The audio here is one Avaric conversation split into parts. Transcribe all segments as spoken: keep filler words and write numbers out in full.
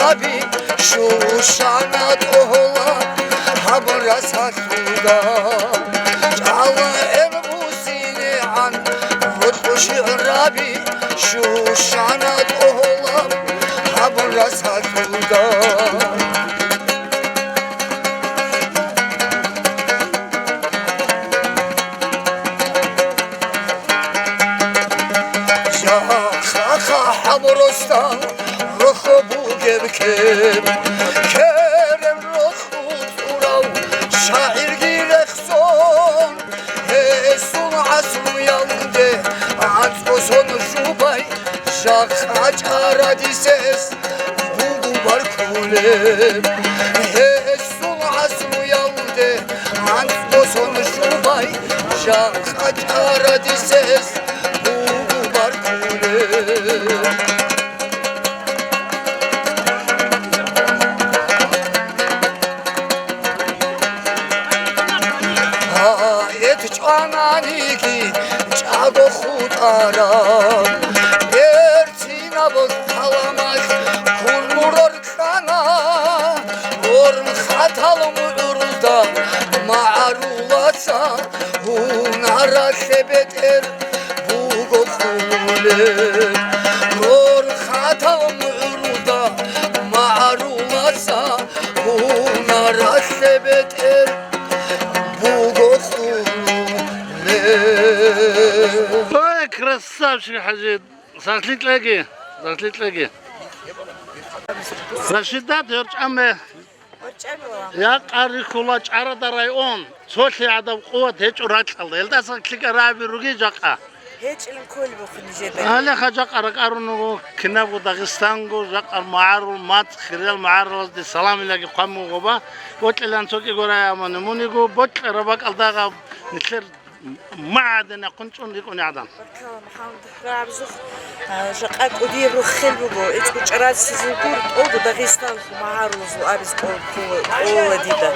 Аби, Шушана тӀогьола гьаб расалъуда, чӀала гӀел бусинегӀан гьоркьо шигӀраби, Шушана тӀогьола гьаб расалъуда. Жахъа хӀабросда рохо бугеб кеб, керен роху цӀурав шагӀирги рехсон, гьесул гӀасруялде анцӀго сон жубай, жахъа чӀарадисез бугу баркулеб. Гьесул гӀасруялде анцӀго сон жубай, жахъа чӀарадисез бугу баркулеб. Гьа, эт чӀвананиги чӀаго хутӀараб, берцинаб каламалъ курмурар ккана, гьорхъатал мугӀрузда магӀаруласа гьунаралъе бетӀер буго хъулеб. Гьорхъатал мугӀрузда магӀаруласа гьунаралъе бетӀер буго хъулеб. Ой, красавчик, ХӀажи! Сахлъи кьеги, сахлъи кьеги. Рашидат, гьоркьаме. Якъа рихьула ЧӀарада район, цолъи гӀадаб къуват гьечӀо ракьалда. Гьелдаса лъикӀа раби руги жакъа. ГьечӀилан кколебухъ нижеда. Гьале ха жакъа ракӀарун руго, кинабго Дагъистанго, жакъа магӀарул мацӀ, хириял магӀарулазде саламилаги хъван мугъоба, бокьилан цо кӀиго рай амани муниго, бокьараб бакӀалдагъаб нилъер магӀадин ахъун чӀун рикӀкӀуни гӀадан. Баркала, МухӀаммад. Рагьабзухъ, а, жакъа кӀудияб рохел буго, ицӀгу чӀарацлъизул гур тӀолго Дагъистаналъул магӀарулазул абиз кӀол-, кӀола дида.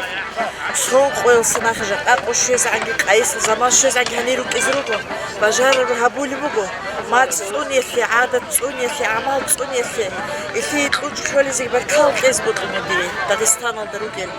Цо къоялъа нахъа жакъа къо щвезегӀанги къайисал заман щвезегӀанги гьанир рукӀизе руго, бажарару гьабулеб буго, мацӀ цӀуниялъе, гӀадат цӀуниялъе, гӀамал цӀуниялъе, илъие кьучӀ кколезеги баркала кьезе бокьун бугеб Дагъистаналда ругел.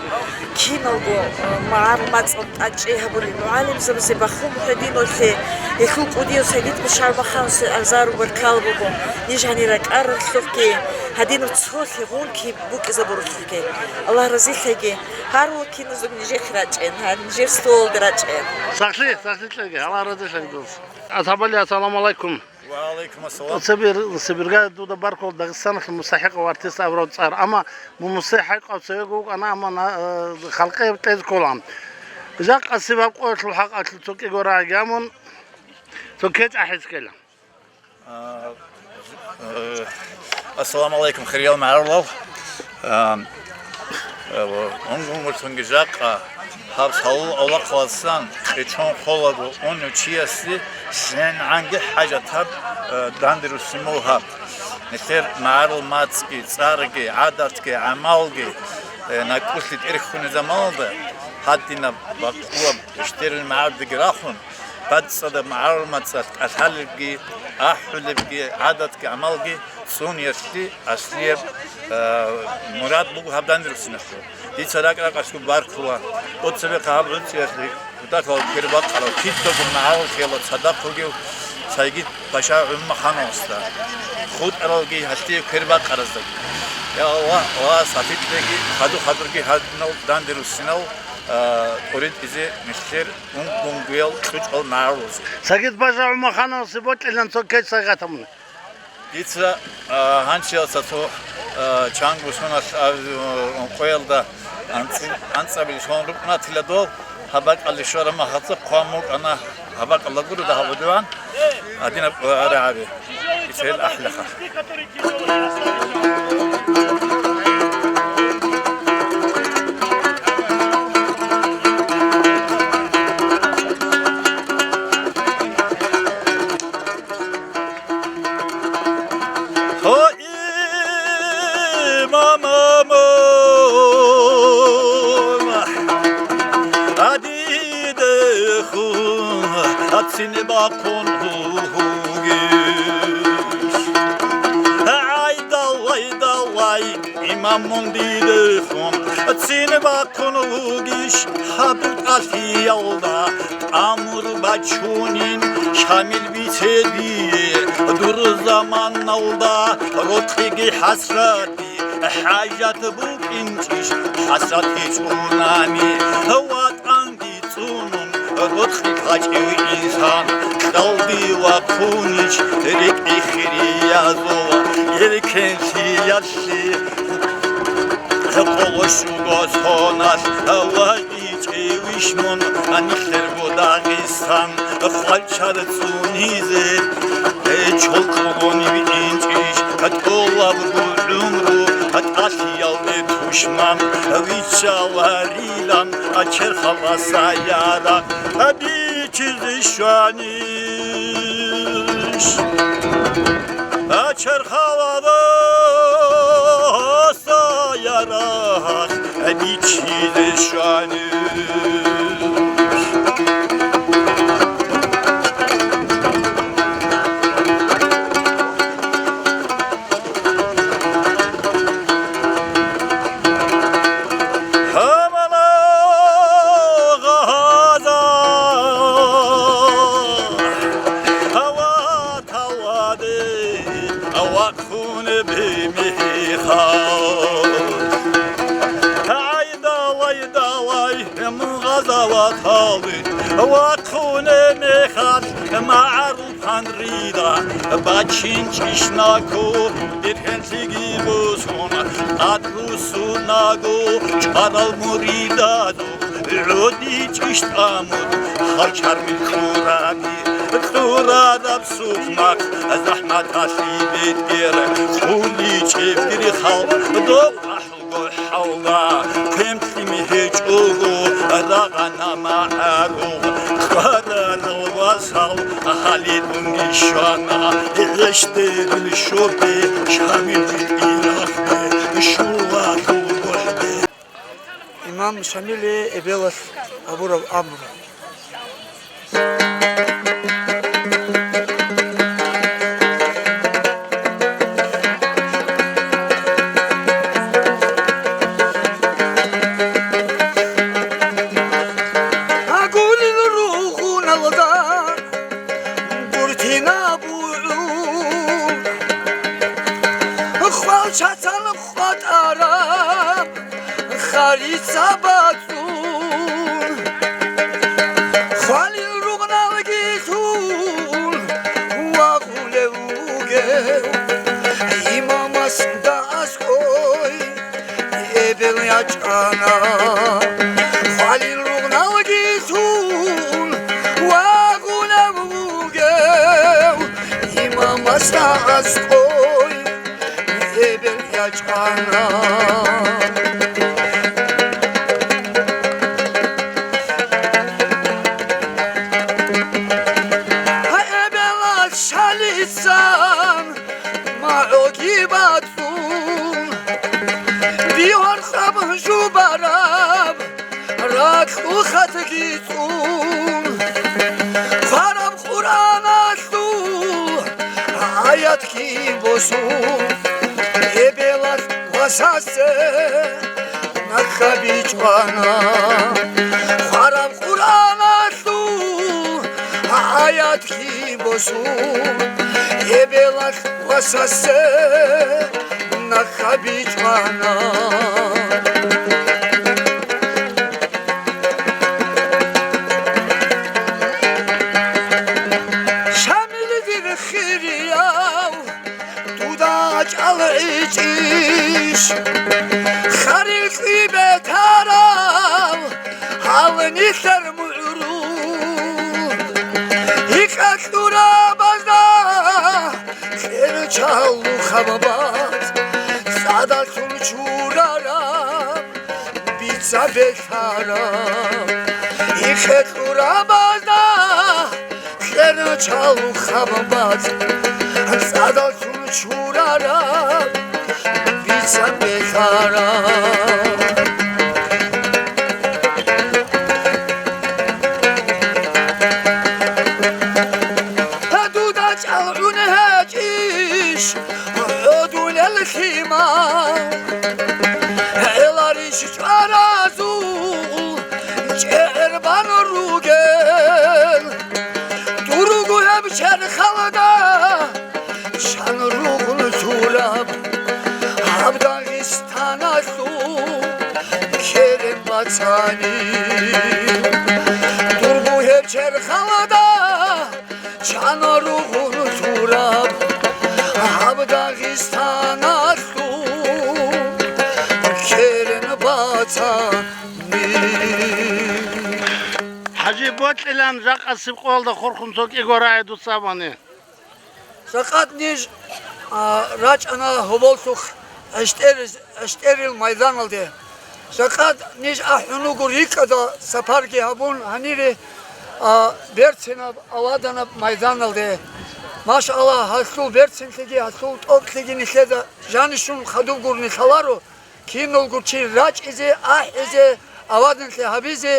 Киналго, э, магӀарул мацӀал тӀадчӀей гьабулел мугӀалимзабазе бахун буго гьединолъе, гьелъул кӀудияв Сагид Башар Маханасе азару баркала буго, ниж гьанир ракӀаралъухъги, гьадинаб цолъи гъунки букӀизабуралъухъги. Аллагь разилъаги, гьарулла киназдаго нижехъе рачӀен, гьа, нижер столалда рачӀен. Сахлъи, сахлъи кьеги, Аллагь разилъаги дос. Асхабали, ассаламу алайкум. Ва алейкум ассалам. Сибир-, Сибирга дуда баркула Дагъистаналъул мустахӀикъав артист абураб цӀар. Амма мун мустахӀикъав цевего вукӀана, амма на-, э, халкъи гьеб кьезе ккола. Жакъа сибаб къоялъул хӀакъалъулъ цо кӀиго рагӀи гьамун, цо кечӀ ахӀизе ккела. А, э, ассаламу алейкум, хириял магӀарулал. А, э, унгун-гуцунги жакъа гьаб лъалул авлахъалдасан кьечӀон холаго унев чиясе лъенгӀанги хӀажатаб, э, данде руссин буго гьаб. Нилъер магӀарул мацӀги, цӀарги, гӀадатги, гӀамалги, э, накӀкӀулъи тӀерхьунеб заманалда гьадинаб бакъулаб иштерил магӀарулги рахун, бацӀцӀадаб магӀарул мацӀалъ кӀалъалебги, ахӀулебги, гӀадатги, гӀамалги цӀуниялъе аслияб, а, мурад буго гьаб данде руссиналъул. Дица ракӀ-ракӀалъго баркула, цебехъа гьаб гӀурцӀиялъе кутакалда квербакъарав, кидаго магӀарулъиялда цадахъ вугев Сагид Паша ГӀумахановасда, хутӀаралги гьалъие квербакъараздаги. Я Аллагь, Аллагьас гьатӀитлъеги, хадур-хадурги гьадинал данде руссинал, а, тӀоритӀизе нилъер унгунгуял кьучӀал магӀарулазе. Сагид Паша ГӀумахановасе бокьилан цо кечӀ сагъатаб мун. Дица, а, гьанчиял цо, а, чанго соналъ аб-, къоялда анцӀ-, анцӀабилеб сон рукӀунатила дол, гьаб бакӀалде щвараб мехалъ хъван букӀана, гьаб бакӀалда гуро дагьаб гьудиван, гьадинаб къо арагӀаби, исел ахӀлаха. Гьо, имамамун, гьадидехун, гьацин бахъун гьугьугищ. ГӀайдалай, далай, Мамун дидехун цин бахъун вугищ гьаб тӀалъиялда, тӀамур бачунин Шамил бицедие дур заманалда, рокъиги хӀасрати хӀажат букӀинчӀищ, хӀасрат гьечӀунани ватӀанги цӀунун, рокъи гьачӀев инсан кьалди вахъунищ рекӀи хириязул еркенлъиялъе. Къоло щуго соналъ вагъичӀевищ мун, нилъерго Дагъистан хвалчар цӀунизе. Гьечо кӀолон витӀинчӀищ тӀолабго гӀумру, тӀалъиялде тушман виччаларилан черхаласа ярагъ бичизе щванищ. Черхаласа ярагъ бичизе щванищ. Гьабала гъаза, гьава таваде, вахъун бимихал. Гьайдалай, далай, гъазаваталде, вахъун мехалъ, магӀарул Панрида бачинчӀищ наго, бергьенлъиги босун, тӀад руссунаго, чӀварал муридазухъ гӀодичӀищ тӀамур, хвалчар михьураби, кьурараб сухъмакъ, захӀматалъе бетӀер, хъуличӀеб дир халкъ, доб ахӀул гохӀалда, квемлъи гьечӀого рагъана магӀарул, кварарал васал гьалидунги щвана, гьечдерил щоби Шамилил ирахъе, щулалъул гохӀде. Имам Шамилие эбелалъ гьабураб амру. Агулел ругъуналда гуртинаб гӀур, хвалчацал хватӀараб харица бацӀцӀун, хвалил ругъналги лъун вагъулев вугев имамас дагьаскӀой эбел ячӀана. Хвалил ругъналги лъун вагъулев вугев имамас дагьаскӀой эбел ячӀана. Гьа, эбелалъ шалицан магӀуги бацӀцӀун, бигьархъаб жубараб ракьул хатги цӀун, хъвараб Къуръаналъул аятги босун, эбелалъ васасе нахъа бичӀвана. Хъвараб Къуръаналъул аятги босун, эбелалъ васасе нахъа бичӀвана. Шамил, дир хирияв, дуда чӀалгӀичӀищ, харил кӀви бетарал гьал нилъер мугӀрул. Гьикъа кьурабазда кьерчал лухаб бацӀ, цӀадалъун чурараб бица бетараб. Гьикъа кьурабазда кьерчал лухаб бацӀ, цӀадалъун чурараб бица бетараб. Дуда чӀалгӀун гьечӀищ гӀодулел лъимал, цани. Дурго гьеб черхалда чана ругъун тураб гьаб Дагъистаналъул керен бацани. ХӀажи, бокьилан жакъасеб къоялда хурхун цо кӀиго рагӀи дуца абуни. Жакъад ниж, а, рачӀана гьоболлъухъ ГӀештӀерил, ГӀештӀерил майданалде. Жакъад ниж ахӀун вуго рикӀкӀада сапарги гьабун гьанире, а, берцинаб, аваданаб майданалде. Машаллагь, гьалъул берцинлъиги, гьалъул тӀокӀлъиги нилъеда жанищун хадуб гурони лъаларо, киналго чи рачӀизе, ахӀизе, аваданлъи гьабизе,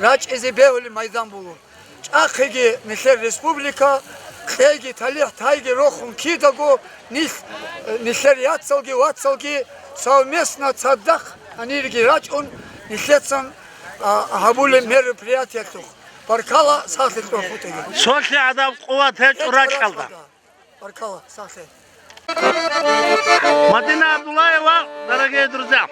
рачӀизе бегьулеб майдан буго. ЧӀахъиги нилъер республика, кьеги талихӀ тайги рохун кидаго нилъ, нилъер яцалги вацалги совместно цадахъ гьанирги рачӀун нилъецан, а, гьабулеб мероприятиялъухъ. Баркала, сахлъи кьурахутеги. Цолъи гӀадаб къуват гьечӀо ракьалда. Баркала, сахлъи. Мадина Абдуллаева, дорогие друзья.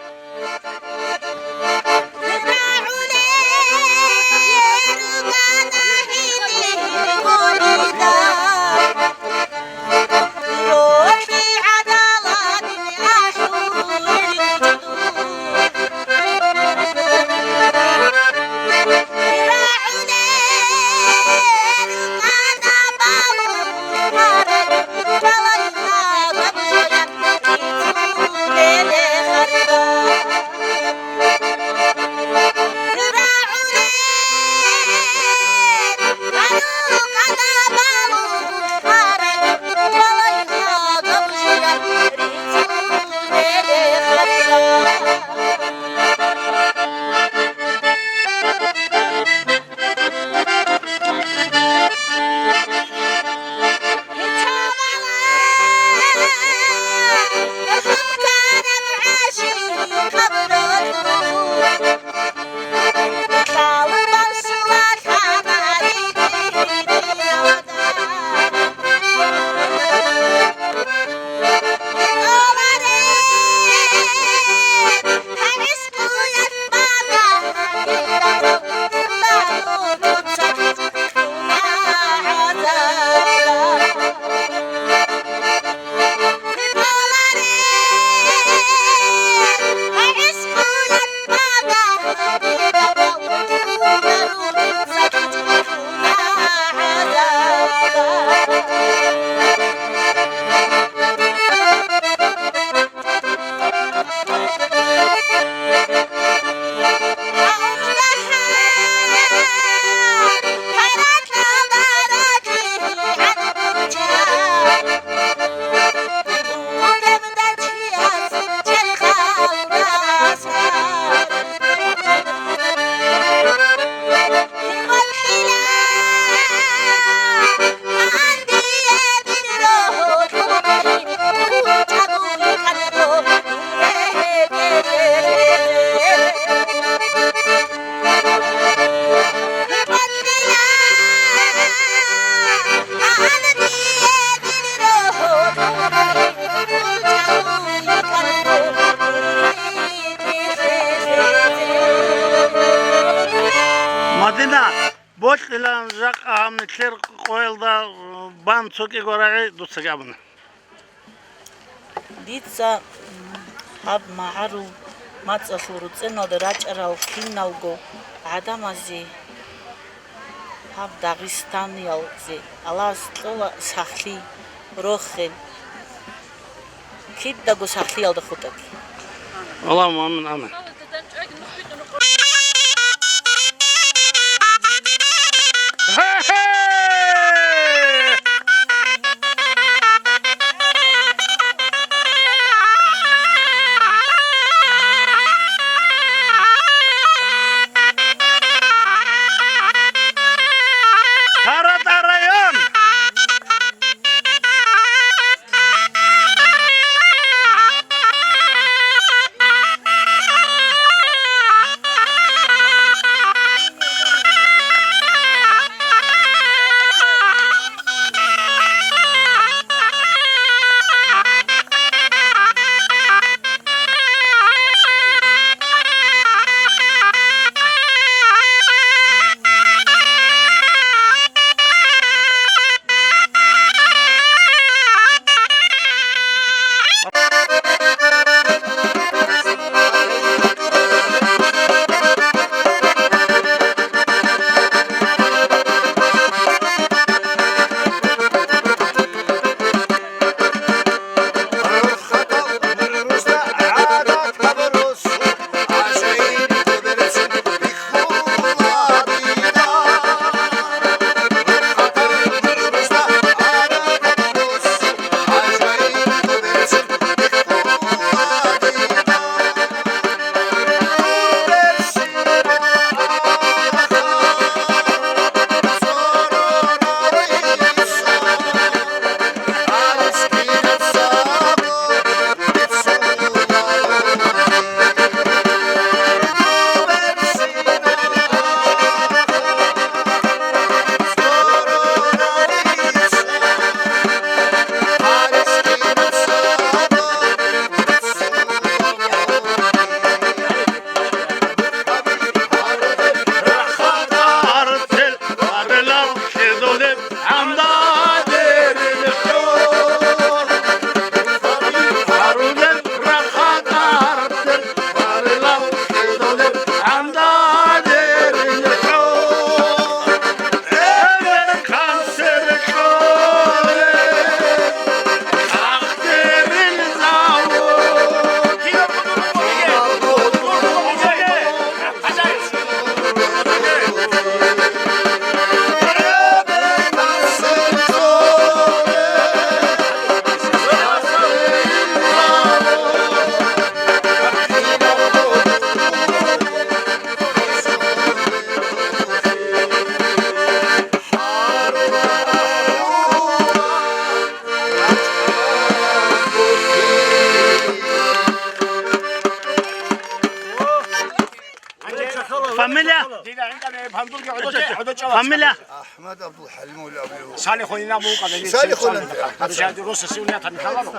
Мадина, бокьилан жакъа гьаб нилъер къоялда бан цо кӀиго рагӀи дуцаги абуна. Дица гьаб магӀарул мацӀалъул руцӀеналда рачӀарал киналго гӀадамазе, гьаб дагъистаниялзе Аллагьас кьола сахлъи, рохел. Кидаго сахлъиялда хутӀаги. Аллагьумма амин, амин. Шагьардагъ район. Дида гӀинтӀаме пандулги гӀодоте, гӀодочӀала. Фамилия? Ахмад Абдул Халим абулев. Салихун инаб мукъадали. Салихун. Абишади росаси униятан халаро.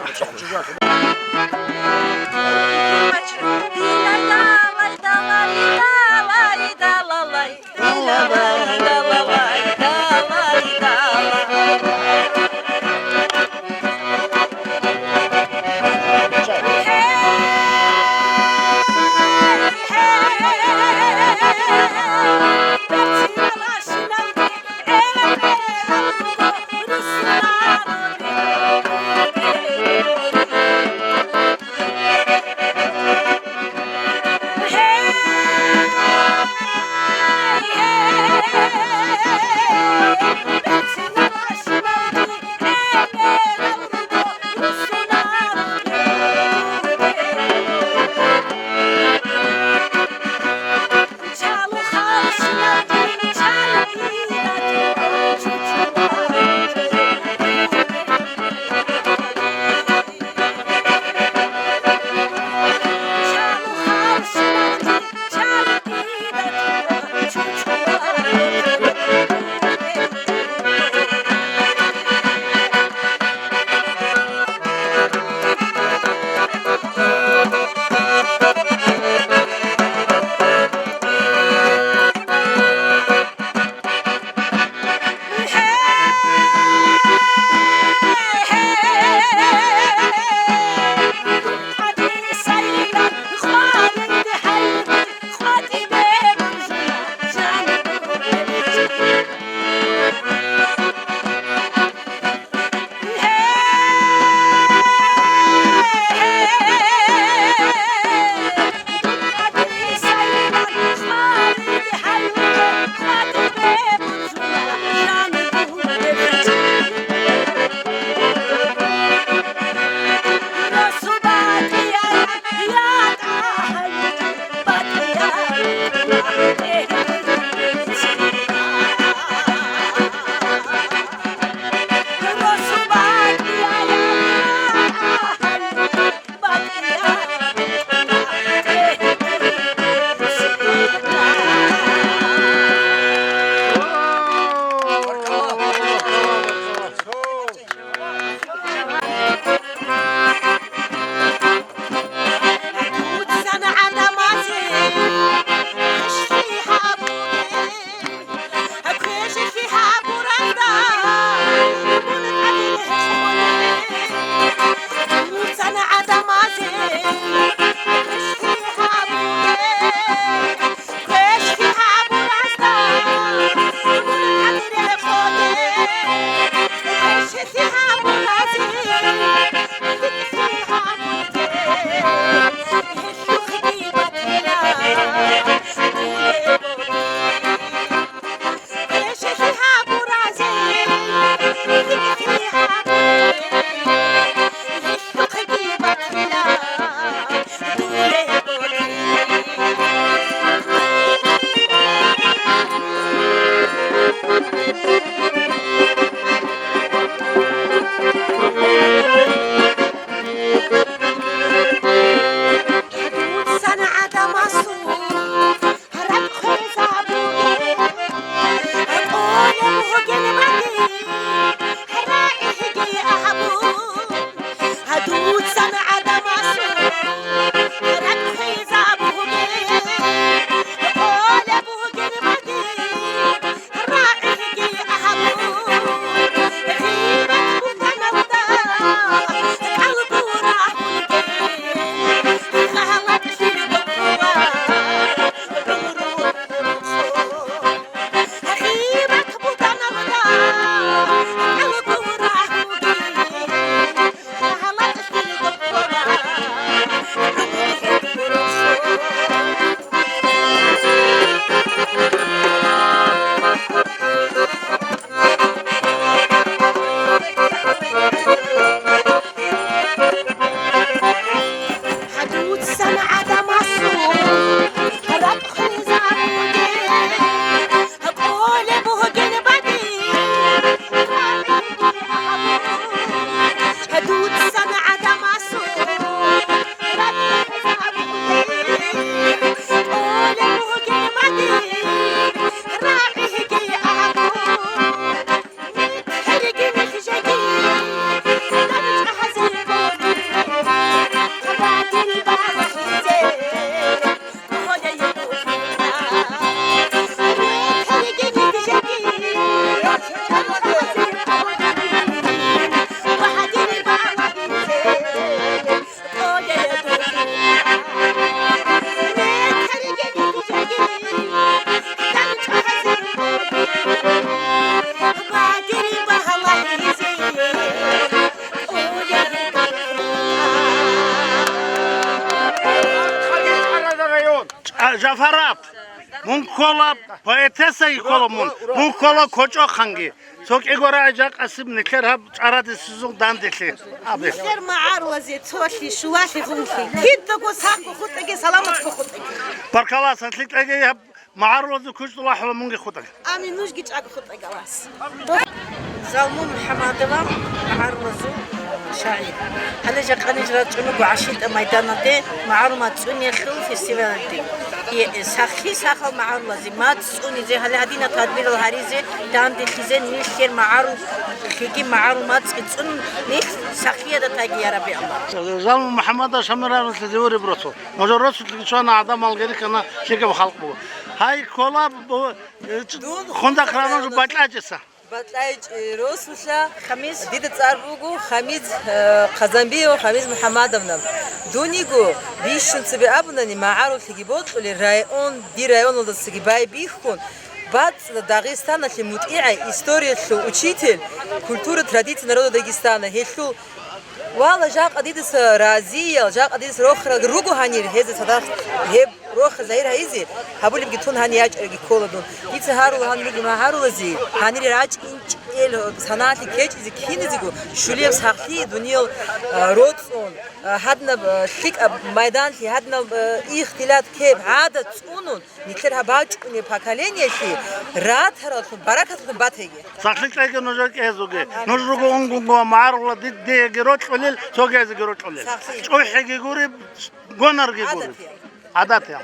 Жафарат, мун ккола поэтессаги ккола мун, мун ккола кочӀохъанги. Цо кӀиго рагӀи жакъасеб нилъер гьаб чӀарадисезул данделъи абе. Нилъер магӀарулазе цолъи, щулалъи, гъунлъи. Кидаго сахго хутӀаги, саламатго хутӀаги. Баркала, сахлъи кьеги гьаб магӀарулазул кучӀдул ахӀула мунги хутӀаги. Амин, нужги чӀаго хутӀаги, Аллагьас. Залму МухӀамадова, магӀарулазул шагӀир. Гьале жакъа ниж рачӀун руго ГӀашитӀа майданалде магӀарул мацӀ цӀуниялъул фестивалалде. Е, сахлъи сахал магӀарулазе мацӀ цӀунизе, гьале гьадинаб тадбирал гьаризе, данделъизе, нилъер магӀаруллъиги магӀарул мацӀги цӀун, нилъ сахлъиялда тайги, я Рабби Аллагь. Залму МухӀамадов Шамиловасда зивуреб росу. Нужер росулъги чвана, гӀадамалги рихьана, лъикӀаб халкъ буго. Гьай, ккола, бу-, э, ч-, Дун Хундахъ хундахъ рамужу рамужу бакьачӀеса. Батлайчи росулъа. Хамиз. Дида цӀар буго Хамиз, э, Хъазанбиева Хамиз МухӀамадовна. Дуниго бищун цебе абунани, магӀаруллъиги бокьулел район, дир районалдасаги байбихьун, бацӀцӀадаб Дагъистаналъе мутӀигӀай, историялъул учитель, культура, традиция народа Дагестана, гьелъул Вала, жакъа дидаса разиял, жакъа дидаса рохел руго гьанир, гьезда цадахъ гьеб рохел загьир гьайизе гьабулебги тун гьанир ячӀарабги ккола дун. Дица гьарула гьанир руго магӀарулазе, гьанир рачӀинчӀел саналъи кечӀизе киназего, щулияб сахлъи, дуниял, а, роцӀцӀун, а, гьадинаб, а, лъикӀаб майданлъи, гьадинаб, а, ихтилат, кеп, гӀадат цӀунун, Нилъер гьаб бачӀунеб поколениялъе ратараллъун, баракаталлъун батеги. Сахлъи кьеги нужер кӀезуги. Нуж руго унгунго магӀарулла дидеги рокьулел, цогезеги рокьулел. Сахлъи. ЧӀухӀиги гуреб, гонарги гуреб. ГӀадатиял. ГӀадатиял.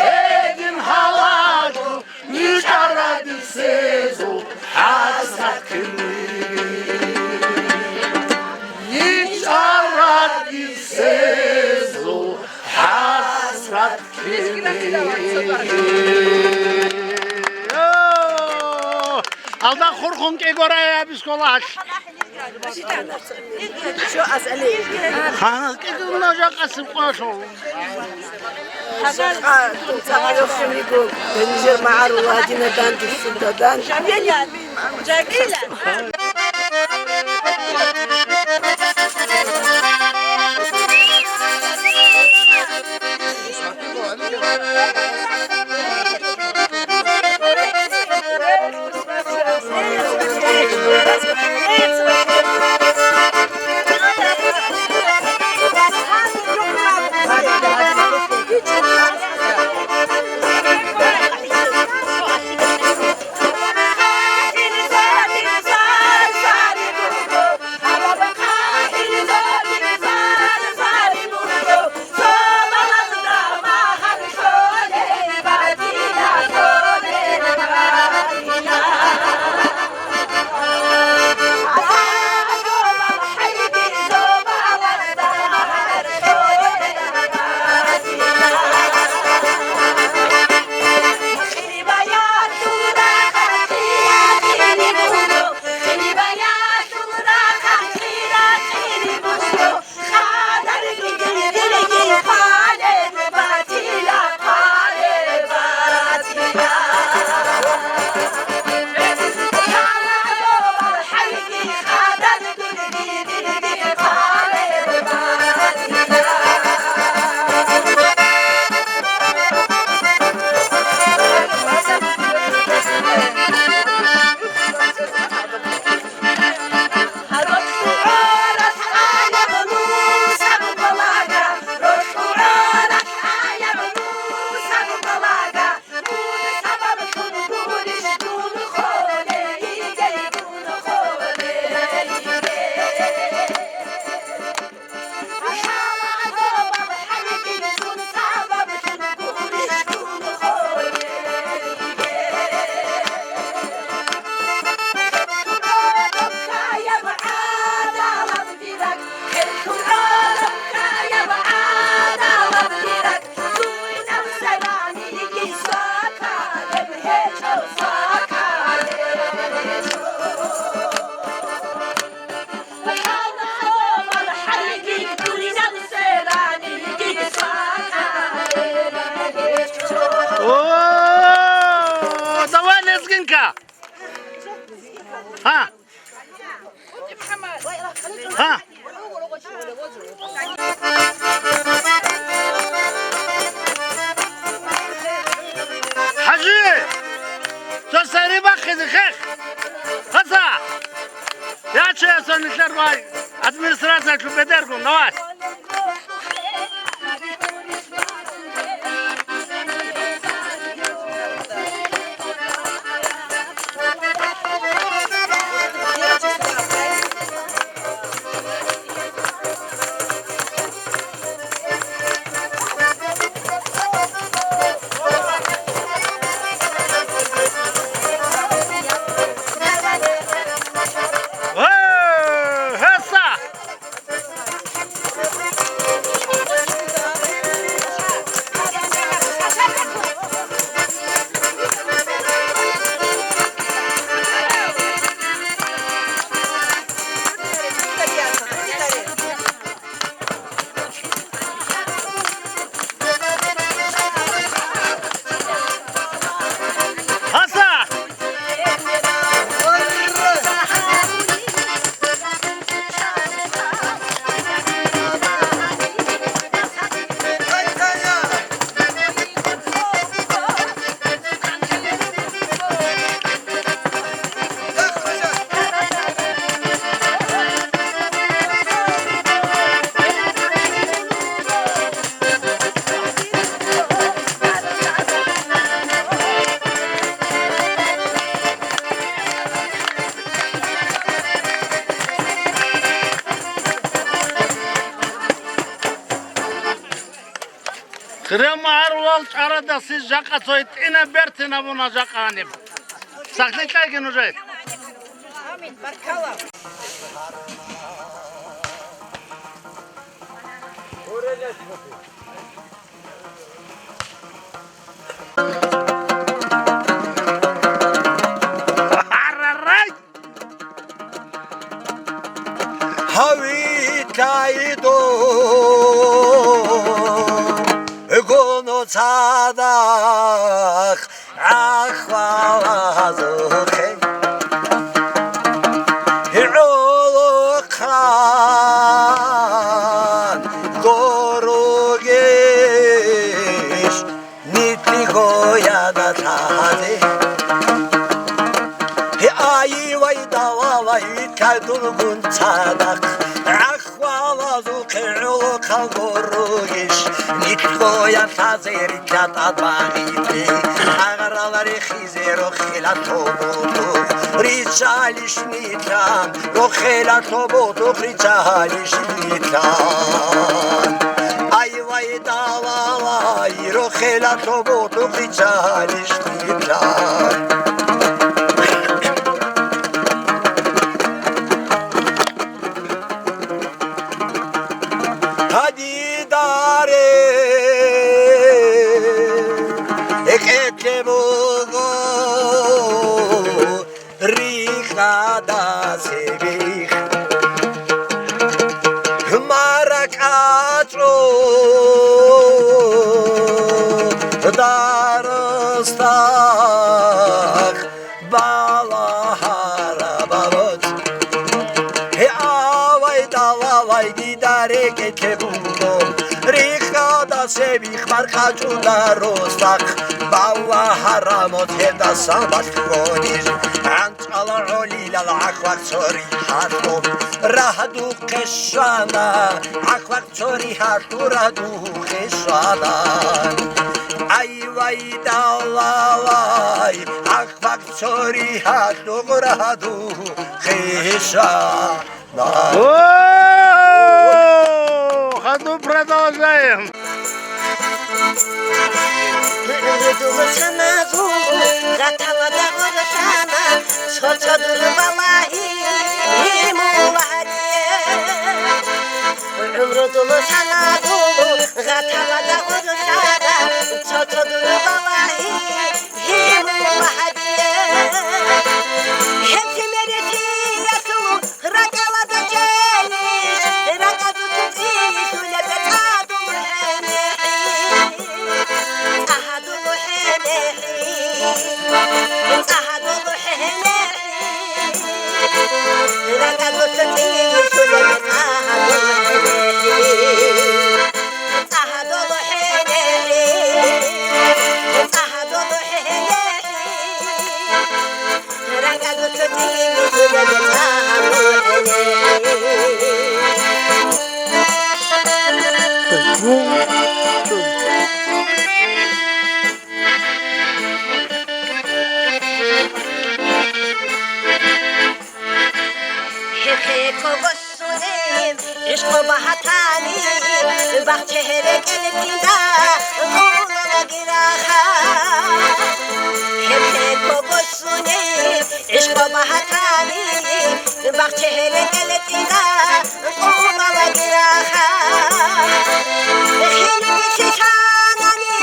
Гьедин гьалаго, ничӀарадисезул хӀасрат ккелин. НичӀарадисезул хӀасрат ккелин. Алда хурхун кӀигорай абискола гьалъ. Ханас кӀикӀуна жакъасеб къолъул. Хасанха, цӀакъ йохин йиго, гьенижер магӀарул гьадина данде, суда данде. Бедергун, давай. Гьесса! Хириял магӀарулал чӀарадасе жакъа цо гьитӀинаб бертин абуна жакъа гьаниб. Сахлъи кьеги нужее. Гьавитайдо гуно цадахъ гӀахвалазухъе, гӀолохъан гуругищ. Нилъго яда лъазе. Гье, айвай, далалай, витӀа дургун цадахъ, гӀахвалазухъе гӀолохъан гуругищ. Нилъго я лъазе рилъа тӀад багъиде, агъарал рехизе рохила тобутухъ, риччалищ нилъан, рохила тобутухъ риччалищ нилъан. Айвай, далалай, рохила тобутухъ риччалищ нилъан. Гьадидаре, экъетлъе буго, рихъадасе бихъ. МаракӀачӀо дарустахъ балагьараб абуц. Гье, авай, далалай, дида рекӀелъе буго, рихъадасе бихъ маркъачӀуда росдахъ, балагьарамуц гьелдасан балъгониж, гӀанчӀала гӀолилал гӀахвакъ цо рихьалъу рагьдухъе щвана, гӀахвакъ цо рихьалъу рагьдухъе щвана. Айвай, далалай, гӀахвакъ цо рихьалъу рагьдухъе щвана. О, ходу продолжаем. ГӀумру дулусаназул гъатала дагъурсана, цо-цо дур балагьи гьимулагьадие. ГӀумру дулусаназул гъатала дагъурсана, цо-цо дур балагьи гьимулагьадие. Гьеб меретиялъул РакӀалда чӀейищ, ракӀалда чӀейищ, лебе цӀадул хӀенехӀи, цӀагьадул хӀенехӀи, цӀагьадул хӀенехӀи, ракӀалда чӀейищ, лебе цӀагьадул хӀенехӀи, цӀагьадул хӀенехӀи, цӀагьадул хӀенехӀи. РакӀалда чӀейищ, лебе цӀагьадул хӀенехӀи, Хехе кого сунеб, ишкъо багьатани, бахче гьерекӀел тӀинда, къулалаги раха. Хехе кого сунеб, ишкъо багьатани, бахче гьерекӀел тӀинда, къулалаги раха. Хинги лъилъанани,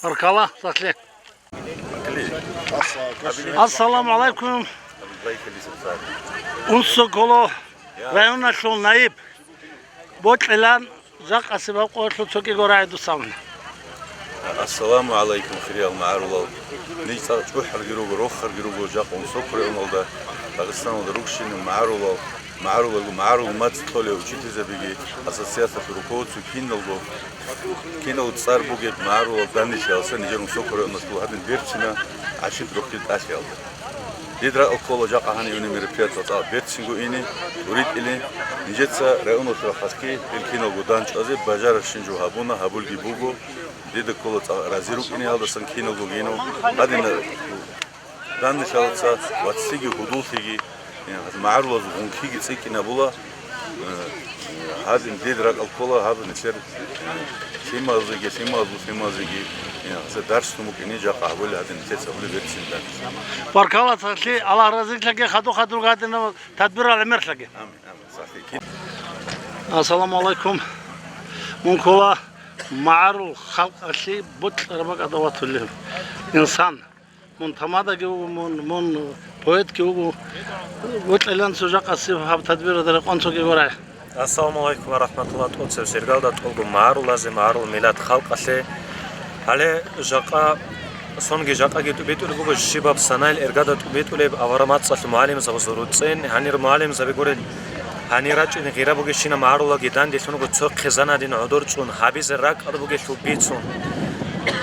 Баркала, сахлъи. Ассаламу гӀалайкум. Унсоколо районалъул наиб. Бокьилан жакъасеб гьаб къоялъул цо кӀиго рагӀи дуца абуна. Ассаламу гӀалайкум, хириял магӀарулал. Ниж цӀакъ чӀухӀарги руго, рохарги руго, жакъа Унсоколо районалда, Дагъистаналда рукӀщинаб магӀарулал, магӀарулалго, магӀарул мацӀ кьолел учительзабиги, ассоциациялъул руководство киналго, кинал цӀар бугеб магӀарулал данделъиялдаса нижер Унсоколо районалъул гьадин берцина гӀашид рохьил тӀалъиялда. Дид ракӀал ккола жакъа гьанивни мероприятиялда цӀакъ берцинго ине, уритӀилин. Нижеца районалъул рахъалъги ил киналго данчӀвазе бажарарщин жо гьабуна, гьабулги буго. Дида ккола цӀакъ рази рукӀине гьалдасан киналго гьинав. Гьадин данделъиялдаса вацлъиги гьудуллъиги, э, магӀарулазул гъункиги цӀикӀкӀинабула. Э, гьадин дид ракӀал ккола гьаб нилъер, э, лъималазеги, лъималазул лъималазеги, э, гьазда дарс букӀине жакъа гьабулеб гьадин нилъеца гьабулеб берцин данделъи. Баркала, сахлъи, Аллагь разилъаги, хадур-хадурги гьадинаб тадбирал гӀемерлъаги. Амин, амин, сахлъи. Ассаламу гӀалайкум. Мун ккола магӀарул халкъалъе бокьараб бакӀалда ватулев инсан. Мун тамадаги вуго, мун, мун поэтги вуго. Бокьилан цо жакъасеб гьаб тадбиралда рекъон цо кӀиго рагӀи. Ассаламу гӀалайкум ва рахӀматуллагь, тӀоцебесеб иргалда тӀолго магӀарулазе, магӀарул миллат халкъалъе. Гьале жакъа, сонги жакъаги тӀубитӀулеб буго, щибаб санайил иргада тӀубитӀулеб авараг мацӀалъул мугӀалимзабазул руцӀцӀин, гьанир мугӀалимзаби гурел, гьанир рачӀине гъира бугещинаб магӀарулаги данделъун буго, цо хъизан гьадин гӀодор цӀун гьабизе ракӀалда бугелъул бицун.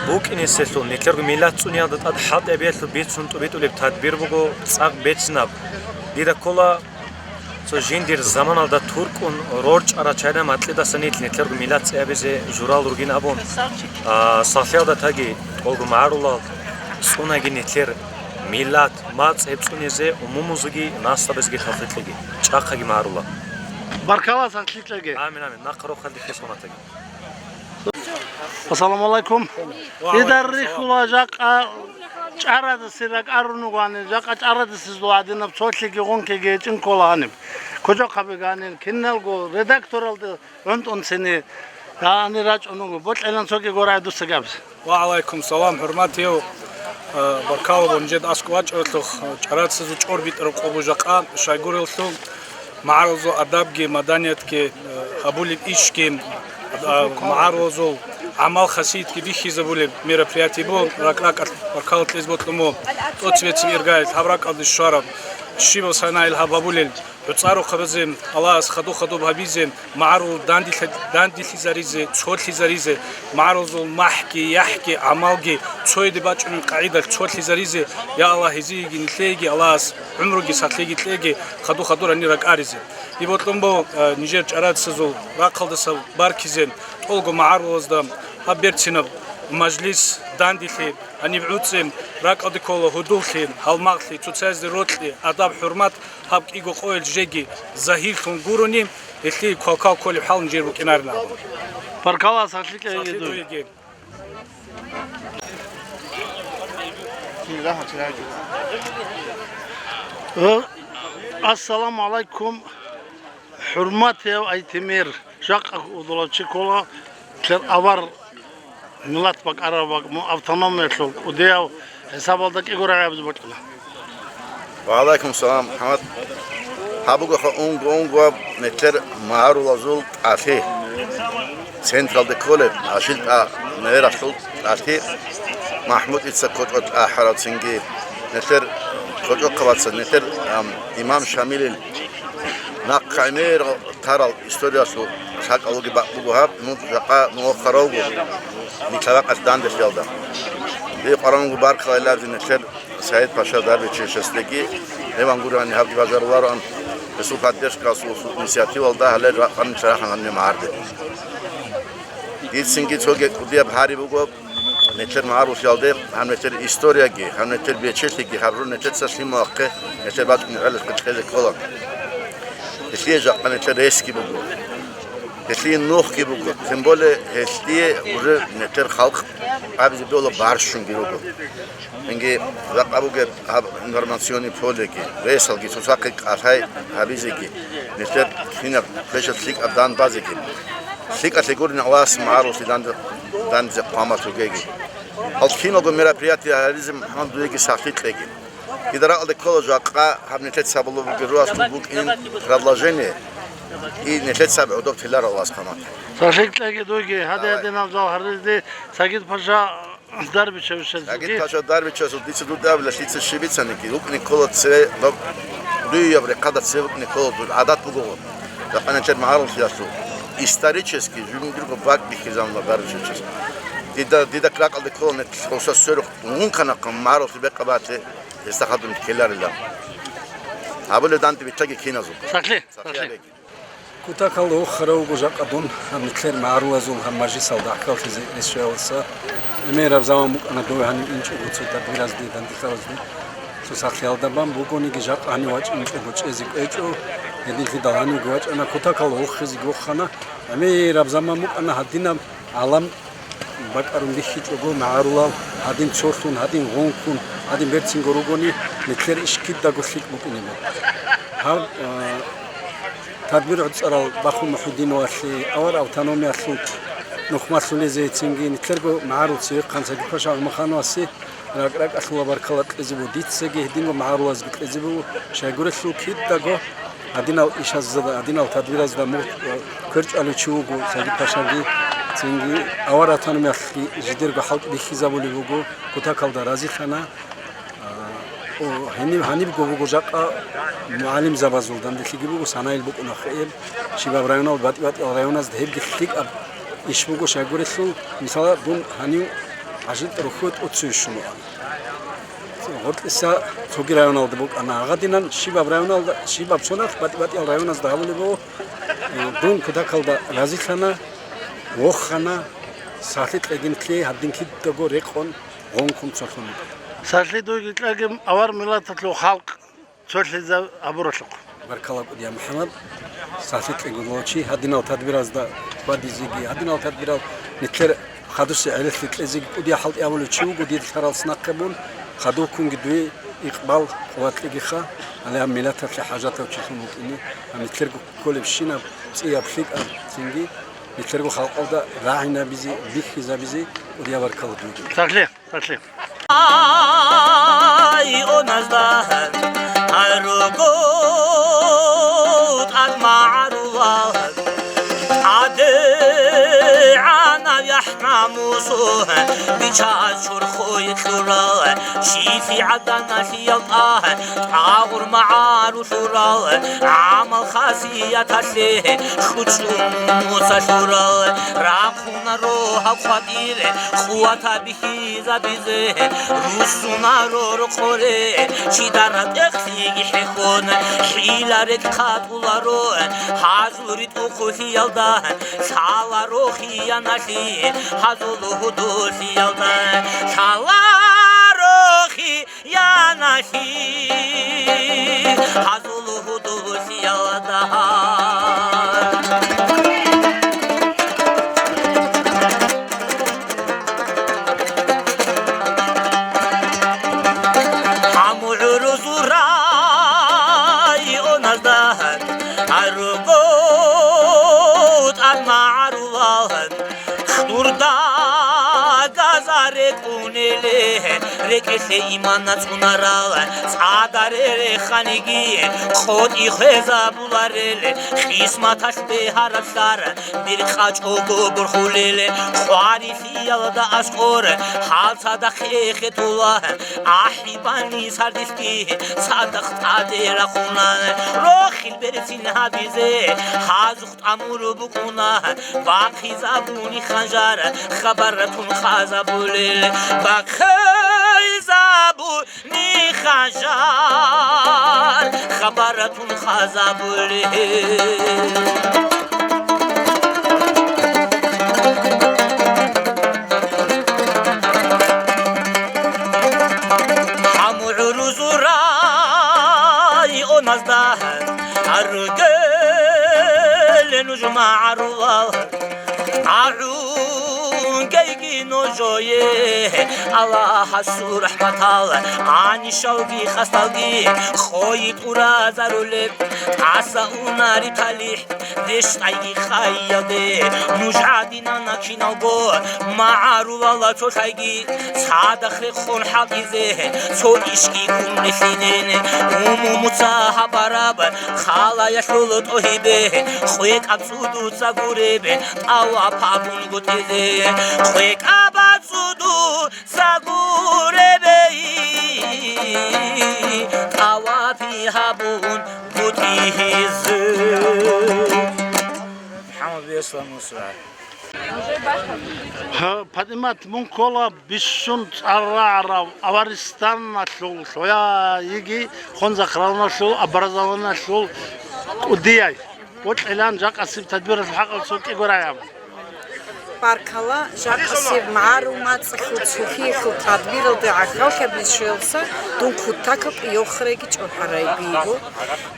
БукӀинеселъул, нилъерго миллат цӀуниялда тӀад хӀалтӀи гьабиялъул бицун тӀубитӀулеб тадбир буго цӀакъ берцинаб. Дида ккола, цо жиндир заманалда туркӀун рорчӀарал чагӀи макьидасан нилъ нилъерго миллат цӀи гьабизе журал ругин абун, а, сахлъиялда таги, тӀолго магӀарулал цӀунаги нилъер миллат, мацӀ гьеб цӀунизе умумузеги, наслабазеги тавфикълъиги, чӀахъаги магӀарулал. Баркала, сахлъи кьеги. Амин, амин. Нахъа рохалде хес гьунатаги. Ассаламу гӀалайкум. Ва гӀалайкум салам. Идар рихьула жакъа чӀарадасе ракӀарун вугони, жакъа чӀарадасезул гьадинаб цолъиги гъункиги гьечӀин ккола гьаниб. Кожохъаби гьанин, киналго редакторалда гӀунтӀунцини гьанир рачӀун вуго. Бокьилан цо кӀиго рагӀи дуца гьабизе. Ва гӀалайкум салам, хӀурматияв, э, баркала, бо нижеда аскӀов вачӀаралъухъ, э, чӀарадасезул чӀорбитӀараб къо буго жакъа, щайгурелъул, магӀарулазул адабги, маданиятги, э, гьабулеб ишги, э, магӀарулазул гӀамал-хасиятги бихьизабулеб мероприятие буго, ракӀ-ракӀалъ баркала кьезе бокьун буго, тӀоцебесеб иргаялъ гьаб ракӀалде щвараб, щибаб санайил гьаб гьабулел, гӀуцӀарухъабазе Аллагьас хадуб-хадуб гьабизе, магӀарул дандилъи-, дандилъизаризе, цолъизаризе, магӀарулазул махӀги, яхӀги, гӀамалги цояде бачӀунеб къагӀидалъ цолъизаризе, я Аллагь, гьезиеги нилъееги Аллагьас гӀумруги сахлъиги кьеги, хадур-хадур гьанир ракӀаризе. Дие бокьун буго, э, нижер чӀарадасезул рахъалдаса баркизе, тӀолго магӀарулазда гьаб берцинаб мажлис, дандилъи, гьаниб гӀуцӀи, ракӀалде ккола гьудуллъи, гьалмагълъи, цоцазде рокьи, адаб-хӀурмат, гьаб кӀиго къоялъ жеги загьирлъун гурони, гьелъие квалквал кколеб хӀал нижер букӀинарин абун. Баркала, сахлъи кьеги дуе. Э, ассаламу гӀалайкум, хӀурматияв Айтемир, жакъа удулав чи ккола, кер авар миллат бакӀараб бакӀ-, му-, автономиялъул кӀудияв хӀисабалда кӀиго рагӀи гьабизе бокьуна. Ва гӀалайкум салам, МухӀаммад. Гьаб бугоха унго-унгояб нилъер магӀарулазул тӀалъи. Централде кколеб, АшилтӀа мералъул тӀалъи, МахӀмудица кочӀо тӀахӀарав цинги, нилъер кочӀохъабаца, нилъер, ам, имам Шамилил нахъа гӀемер тарал историялъул лъакъалуги бакъ буго гьаб, ну, жакъа ну охъаравго, нилъ гьаб бакъалъ данделъиялда. Дие къварангу баркалайиларзи нилъер СагӀид-паша Дарбичевичасдеги, гьеван гурани гьабги бажарулароан, гьесул поддержкаялъул, гьесул инициативалда гьале ракъани чарахъан гьаниб магӀарде. Дицинги цоги кӀудияб гьари буго, нилъер магӀарулъиялде, гьаб нилъер историяги, гьаб нилъер бечелъиги, гьаб жо нилъеца лъималахъе, нилъер бачӀунеб гӀелалъе кьезе ккола. Гьелъие жакъа нилъер ресги буго. Гьелъие нухги буго. Тем более, гьелъие уже нилъер халкъ абизе бегьула барщунги руго. Инги, жакъа бугеб гьаб информационный полеги, ресалги цоцахъе кӀалъай гьабизеги, нилъер кинаб квешаб лъикӀаб дан базеги, лъикӀалъе гурони Аллагьас магӀарулъе данде-, данде къвамалъ ругеги. Гьал киналго мероприятие гьаризеб махӀал дуеги сахлъи кьеги. Дида ракӀалде ккола жакъа гьаб нилъеца гьабулеб бугеб жоялъул букӀин предложение, и нилъеца гӀодоб теларал Аллагьас къвамалъ. Сахлъи кьеги дуйги, гьаде-гьадинал жал гьаризде, СагӀид-паша Дарбичевичасдеги. СагӀид-паша Дарбичевичасул дица дуда абила лъица щиб бицаниги, вукӀине ккола цеве, доб-, дуяб рехъада цеве вукӀине ккола, дур гӀадат буго. Жакъа нилъер магӀарулъиялъул исторический жиндирго бакӀ бихьизабуна Дарбичевичас. Дида, дида ракӀалде ккола нилъ хъуса сверухъ унгунканахъа магӀарулъи бекъабалъе гьесда хадуб ккеларила. Гьабулеб данде битӀаги киназул. Сахлъи, сахлъи. Сахлъи гьабеги. Кутакалда вохарав вуго жакъа дун гьаб нилъер магӀарулазул гьаб мажлисалда гӀахьаллъизе рес щвеялдаса. ГӀемераб заман букӀана дов гьанив инчӀого цо тадбиразде, дандихъаразде. Цо сахлъиялда бан бугониги жакъа гьанив вачӀинчӀого чӀезе кӀвечӀо, гьединлъидал гьанивги вачӀана, кутакалда вохизеги вохана. ГӀемераб заман букӀана гьадинаб гӀалам бакӀарун бихьичӀого магӀарулал, гьадин цолъун, гьадин гъункун, гьадин берцинго ругони, нилъер иш кидаго лъикӀ букӀине буго. Гьаб, а, тадбир гӀуцӀарал Баху МухӀидиновалъе, авар автономиялъул нухмалъулезецинги, нилъерго магӀарул цевехъан СагӀид-паша ГӀумахановасе ракӀ-ракӀалъула баркала кьезе буго, дицаги гьединго магӀарулазги кьезе буго, щайгурелъул кидаго гьадинал ишазда, гьадинал тадбиразда мугъ-, кверчӀалев чи вуго СагӀид-пашаги, цинги авар автономиялъги жидерго хӀалкӀ бихьизабулеб буго, кутакалда разилъана. А, о, гьениб, гьанибго буго жакъа мугӀалимзабазул данделъиги буго, санайил букӀуна хиэб, щибаб районал, батӀи-батӀиял районазда гьебги лъикӀаб иш буго, щайгурелъул, мисала, дун гьанив ГӀажитӀ рухьуе тӀоцеве щун вугӀан. Гъоркьиса цоги районалда букӀана. Гьагадинан щибаб районалда, щибаб цонахъ батӀи-батӀиял районазда гьабулеб буго, э, дун кутакалда разилъана, вохана, сахлъи кьегинлъи гьадин кидаго рекъон гъункун цолъун вуго. Сахлъи дуйги кьаги авар миллаталъул халкъ цолъизаб абуралъухъ. Баркала кӀудия, МухӀаммад. Сахлъи кьегулав чи гьадинал тадбиразда хьвадизеги, гьадинал тадбирал нилъер хадусе гӀелалъе кьезеги кӀудия хӀалтӀи абулев чи вуго, дир лъаралъ нахъе бун, хадубккунги дуе икъбал, къуват кьегиха, гьале гьаб миллаталъе хӀажатав чилъун вукӀине, гьаб нилъерго кколебщинаб цӀияб лъикӀаб цинги нилъерго халкъалда рагӀинабизе, бихьизабизе кӀудия баркала дуйги. Сахлъи. Сахлъи. Ай, о назда, гьаруго тӀад магӀарулал, гӀадегӀанав яхӀ-намусу, бича чорхое кьурал, щиб гӀаданалъиял тӀагь, тӀагъур магӀарулъурал, гӀамал-хасияталъе хӀучӀун муцалъурал, рахъунаро гьаб къватӀир, къуватаб бихьизабизе, руссунаро рокъоре, чида ратӀехълъиги хӀехьон, хӀила рекъ хъатӀуларо, гьазул ритӀухълъиялда, лъаларо хияналъи, гьазул гьудулъиялда, лъаларо хи- яналъи, гьазул гьудулъиялда. Гьаму гӀурузул районазда гьаруго тӀад магӀарулал, хурда газаре РекӀунеле, рекӀелъе иман нацӀунарал, цӀадаре реханиги, къотӀи хвезабуларел, къисматалъ бегьаралъар, биркъачӀого борхулел, хъварилъиялда аскӀор, гьал цадахъ эхетула, ахӀи бани сардилъги, цадахъ тӀаде рахъуна, рохил берцин гьабизе, гьазухъ тӀамур букӀуна, бахъизабуни ханжар, хабар тун хазабулел, бахъизабуни ханжар, хабар тун хазабулел. ГӀурузу районазда ругел нуж магӀарулал, агьунгейги нужее Аллагьасул рахӀматал, гӀанишалги къасдалги къойи тӀуразарулеб, тӀаса унари талихӀ, рещтӀайги хайялде, нуж гӀадинана киналго, магӀарулала цолъайги, цадахъ рехун хӀалтӀизе, цо ишги ккун релълъинин, умумуца гьабараб, халаялъул тӀогьибе, хъвекӀаб цӀудуца гуреб, тӀаваб гьабунгутӀизе, хъвекӀаба цӀуду загуребей, тӀавафи гьабун гутӀигьизе. МухӀаммад Беслан Мусра. Гьа, Патимат, мун ккола бищун цӀар рагӀарав аваристаналъул, лъояиги хъонзахъ ралналъул, образованиялъул кӀудияй. Вокьилан жакъасеб тадбиралъул хӀакъалъулъ кӀигораян. Баркала, жакъасеб магӀарулмацӀалъул цохиялъул тадбиралда гӀахьаллъабилеб щвелалъа дун кутакаб йохреги чӀухӀарай биго.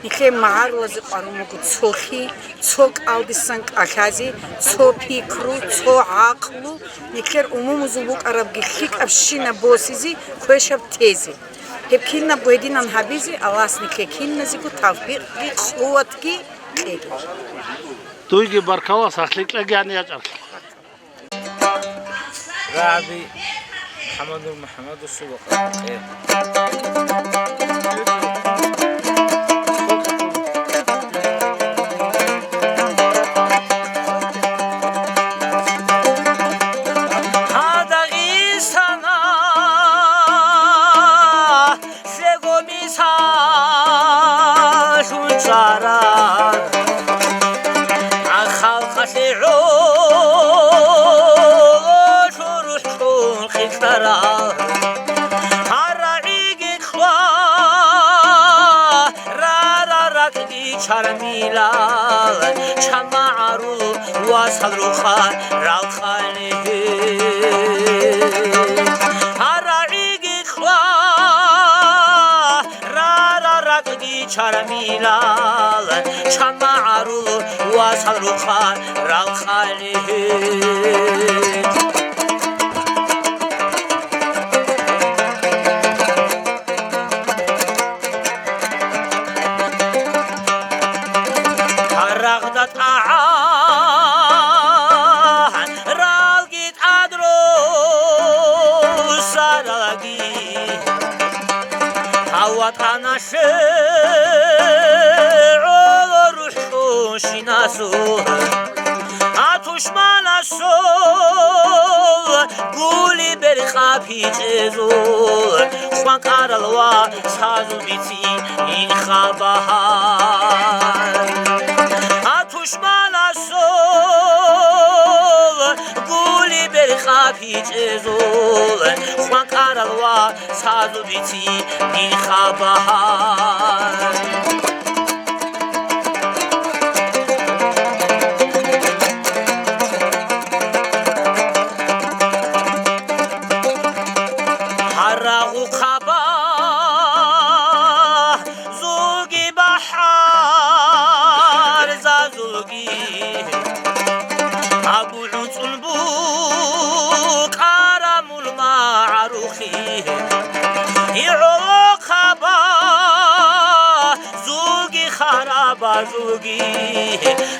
Нилъер магӀарулазе къварун буго цохи, цо кӀалдисан кӀалъазе, цо пикру, цо гӀакълу, нилъер умумузул букӀарабги лъикӀабщинаб босизе, квешаб тезе. Гьеб кинабго гьединан гьабизе Аллагьас нилъер киназего тавфикъги къуватги кьеги. Дуйги баркала, сахлъи кьеги гьаниб ячӀаралъухъ. РагӀаби МухӀаммаднур МухӀаммадовасул вакъа. Гьа, Дагъистана лъего мисаллъун чӀарал, а халкъалъе гӀоло рухӀун хъилъарал, гьарагӀиги кьва, рара ракӀги чармилал, чан магӀарул васал рухъа ралхъани. ГьарагӀиги кьва, рара ракӀги чармилал, чан магӀарул васал рухъа ралхъани. Гьарагъда тӀагӀан ралги тӀадру сараги, гьав ватӀаналъе гӀоло рухӀ кьунщинасул, а тушманасул гули беркъаб гьечӀезул, хъван кӀарал ва сазул бицин хабар. А тушманасул гули беркъаб гьечӀезул, хъван кӀарал ва сазул бицин хабар. Гьарагъухъаба зулги бахӀарзазулги, абу гӀуцӀун букӀарамул магӀарухъи. ГӀолохъаба зулги харабазулги,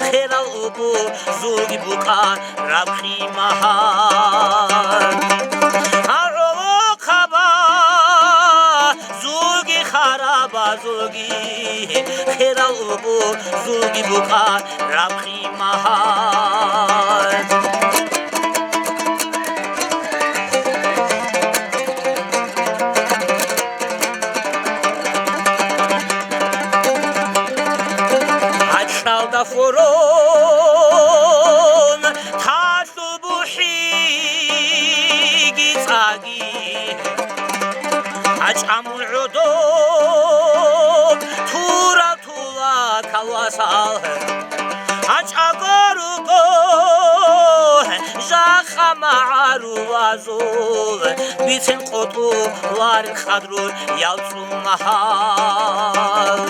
херал убу зулги букӀа раб къимагьар. А Зулги, херал убу, зулги букӀа, раб къимагьал. Гьачалда форон, талъу бухӀиги цӀаги. ГьачӀамул гӀодоб турал тула калвасал. ГьачӀаго руго жакъа магӀарулазул, бицен къотӀуларел къадру ял цӀумагьал.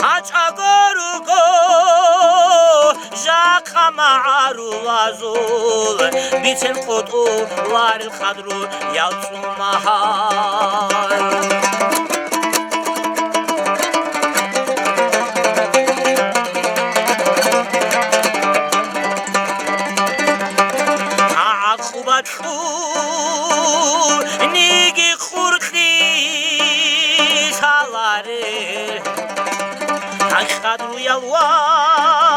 ГьачӀаго руго жакъа магӀарулазул, бицен къотӀуларел къадру ял цӀумагьал. ГӀакъуба кьуниги къуркьи лъаларел. Къадруял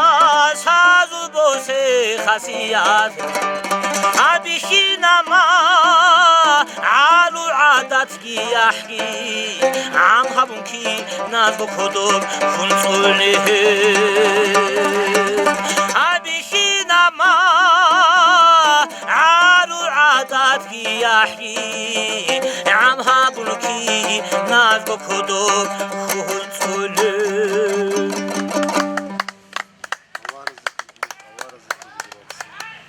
васазул босе хасият, гьабихьинама гӀару гӀадатги яхӀги, гӀам гьабун киназго кодоб хунцӀулеб. Гьабихьинама гӀару гӀадатги яхӀги, гӀам гьабун киназго кодоб хунцӀулеб.